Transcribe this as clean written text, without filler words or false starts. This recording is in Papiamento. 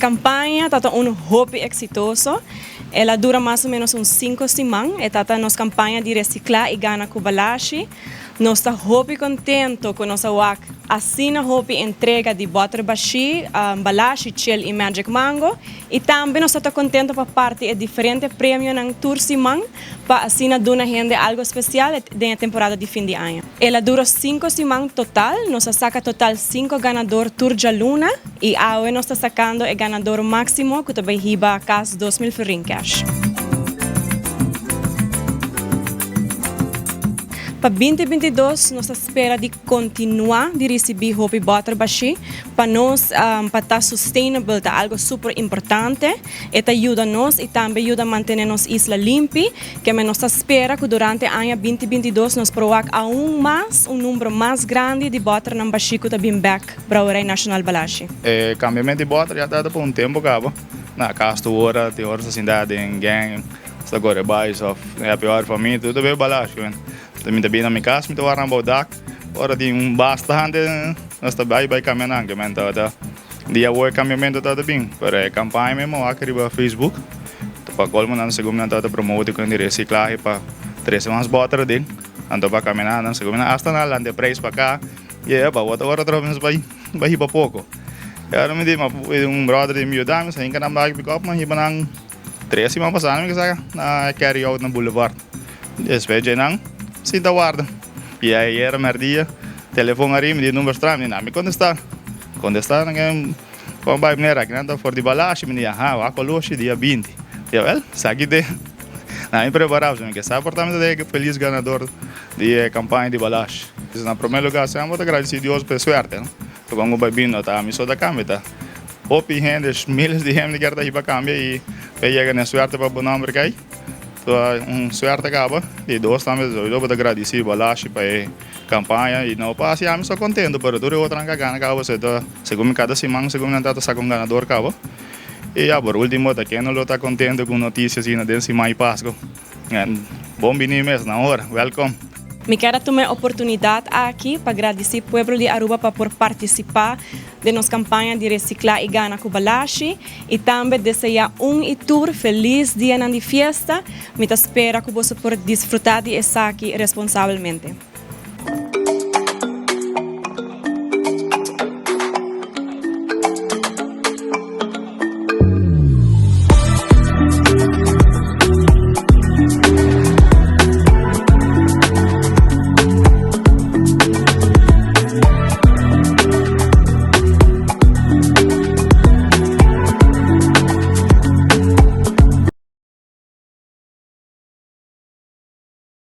campaña tata un hopi exitoso. El a dura mas o menos un 5 siman. E tata nos campaña di recicla y gana cu Balashi. Nos ta hopi contento cu nos a wak asina hopi entrega di boter bashi, Balashi, Chill y Magic Mango. Y tambe nos ta contento pa parti e diferente premionan tur siman pa asina duna hende algo special den e temporada di fin di aña. El a dura 5 siman total, nos a saca total 5 ganador tur djaluna y awe nos ta sacando e ganador maximo cu ta bay hiba cas 2000 florin cash. Pa 2022 nos ta spera di continua di ricibi hopi boter bashi. Pa nos, pa ta sustainable ta algo super importante. E ta yuda nos y tambe yuda mantene nos isla limpi. Keme nos ta spera cu durante aña 2022 nos por wak aun mas, un numero mas grandi di boternan bashi cu ta bin bek Brouwerij Nacional Balashi. E cambiamento di boter ya ta pa un tempo caba. Na cas tur ora, tin ora sa sinta den gang, sa core bais of happy hour famia, tur ta bebe Balashi. Mi ta bini na mi cas, mi ta warda bou dak. Ora tin un bastante, nos ta bai bai cambia nan, ke men ta dia awo e cambiamento ta bin. Pero e campaña mesmo wak riba Facebook, pa colmo nan segun nan ta promote con di reciclahe pa trece mas boter aden, anto pa cambia nan segun nan hasta nan lanta e prijs pa ca, y pa wak ora atrobe nos bai bai hiba poco. Y ora mi di un brother di mi yuda mi, sa hinca nan baki pick up, mi hiba nan 3 siman pasa mi sa na carry out na boulevard. Despues dje nan sinta warda. Y ayer merdia telefon a ring, mi di number straño, mi di nan mi contesta. Contesta nan ke con bai meneer aki nan ta for di Balashi, mi di aha wak oloshi dia 20. Jawel, esaki te. Nan mi prepara, mi ke sa por ta mi ta e feliz ganador di e campaña di Balashi. Na primer lugar semper ta gradeci Dios pa e suerte, no? Con cu bai bin no ta ami so ta cambia, ta hopi hende, miles di hende kier ta hiba cambia y pa e yega na e suerte pa bo nomber cay. Un suerte caba y dos tambe sowieso bo ta gradici Balashi pa e campaña y no pa haci ami so contento pero tur e otronan ca gana caba se ta segun mi cada siman segun mi nan ta saca un ganador caba y ya por ultimo ta ken no lo ta contento cu noticia asina den siman y Pasco bon bini mes na ora welcome. Mi kier a tuma e oportunidad aki pa gradici pueblo di Aruba pa por participa den nos campaña di recicla y gana cu Balashi y tambe desea un y tur feliz dianan di fiesta. Mi ta spera cu boso por disfruta di esaki responsabelmente.